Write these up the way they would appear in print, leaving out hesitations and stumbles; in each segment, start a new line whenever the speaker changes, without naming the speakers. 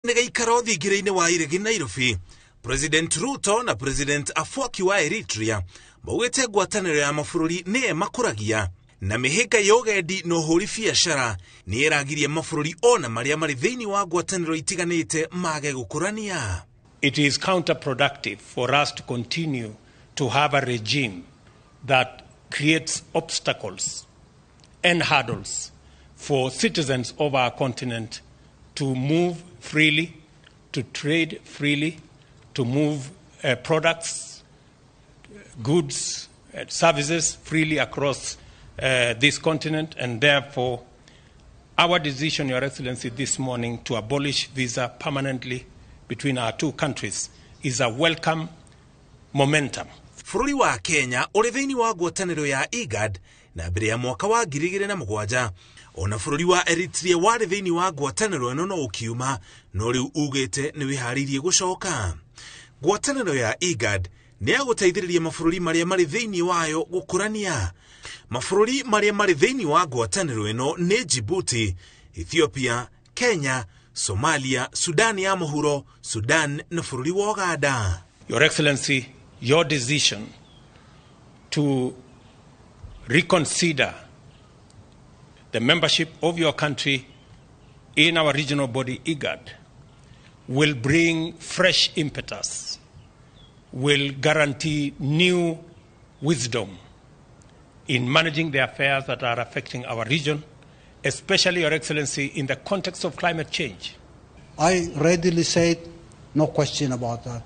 Nĩ gĩikaro thingira-inĩ wa iregi Nairobi. President Ruto na President Afwerki wa Eritrea maugĩte ngwatanĩro ya mabũrũri nĩ ĩmakũragia na mĩhĩnga ya ũgendi na ũhũri biacara nĩ ĩragiria mabũrũri ona marĩa marĩ thĩinĩ wa ngwatanĩro itiganĩte mage gũkũrania.
It is counterproductive for us to continue to have a regime that creates obstacles and hurdles for citizens of our continent to move freely, to trade freely, to move products, goods, services freely across this continent. And therefore, our decision, Your Excellency, this morning to abolish visa permanently between our two countries is a welcome momentum.
Bũrũri wa Kenya ũrĩ thĩinĩ wa ngwatanĩro ya IGAD na mbere ya mwaka wa 2007 ona bũrũri wa Eritrea warĩ thĩinĩ wa ngwatanĩro ĩno no ũkiuma, no rĩu ugĩte nĩ wĩharĩirie gũcoka. Ngwatanĩro ya IGAD nĩ ya gũteithĩrĩria mabũrũri marĩa marĩ thĩinĩ wayo gũkũrania. Mabũrũri marĩa marĩ thĩinĩ wa ngwatanĩro ĩno nĩ Djibouti, Ethiopia, Kenya, Somalia, Sudan ya Mũhuro, Sudan na bũrũri wa Uganda.
Your Excellency, your decision to reconsider the membership of your country in our regional body, IGAD, will bring fresh impetus, will guarantee new wisdom in managing the affairs that are affecting our region, especially, Your Excellency, in the context of climate change.
I readily said, no question about that.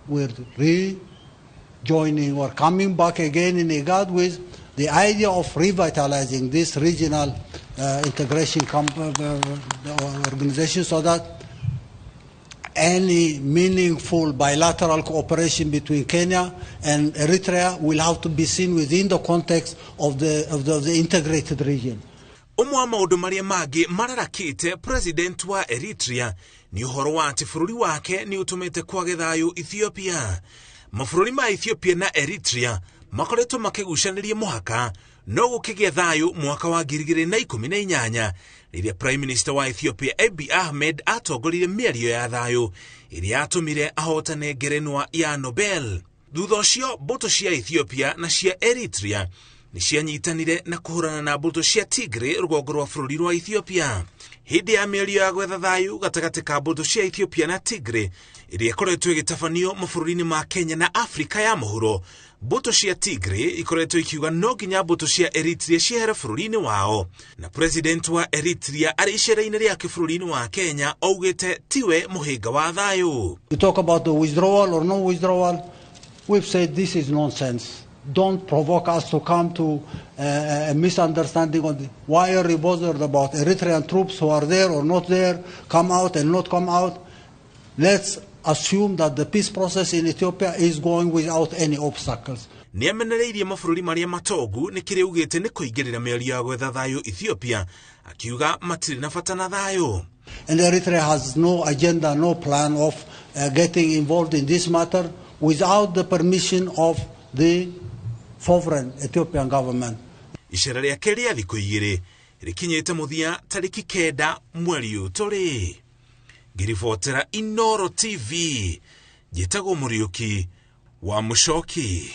We're rejoining or coming back again in IGAD with the idea of revitalizing this regional integration organization so that any meaningful bilateral cooperation between Kenya and Eritrea will have to be seen within the context of the integrated region.
Ũmwe wa maũndũ marĩa mangĩ mararakĩte president wa Eritrea nĩ ũhoro wa atĩ bũrũri wake nĩ ũtũmĩte kwage thayũ Ethiopia. Mabũrũri ma Ethiopia na Eritrea makoretwo makĩgucanĩria mũhaka no gũkĩgĩa thayũ mwaka wa 2018 rĩrĩa Prime Minister wa Ethiopia Abiy Ahmed atongoririe mĩario ya thayũ ĩrĩa yatũmire ahotane ngerenwa ya Nobel. Thutha ũcio mbũtũ cia Ethiopia na cia Eritrea nĩ cianyitanire na kũhũrana na mbũtũ cia Tigray rũgongo rwa bũrũri rwa Ethiopia. Hĩndĩ ya mĩario ya gwetha thayũ gatagatĩ ka mbũtũ cia Ethiopia na Tigray ĩrĩa ĩkoretwo ĩgĩtabanio mabũrũri-inĩ ma Kenya na Afrika ya mũhuro, mbũtũ cia Tigray ikoretwo ikiuga no nginya mbũtũ cia Eritrea ciehere bũrũri-inĩ wao, na president wa Eritrea arĩ icera-inĩ rĩake bũrũri-inĩ wa Kenya augĩte tiwe mũhĩnga wa thayũ.
You talk about the withdrawal or no withdrawal, we've said this is nonsense. Don't provoke us to come to a misunderstanding on the, why are you bothered about Eritrean troops who are there or not there, come out and not come out. Let's assume that the peace process in Ethiopia is going without any obstacles.
Nĩ amenereirie mabũrũri marĩa matongu nĩ kĩrĩa augĩte nĩ kũingĩrĩra mĩario ya gwetha thayũ Ethiopia, akiuga matirĩ na bata na thayũ.
And Eritrea has no agenda, no plan of getting involved in this matter without the permission of the sovereign Ethiopian government.
Icera rĩake rĩa thikũ 2 rĩkinyĩte mũthia tarĩki 9 mweri ũyũ tũrĩ. Ngĩribotera Inooro TV, njĩtagwo Mũriũki wa Mũcoki.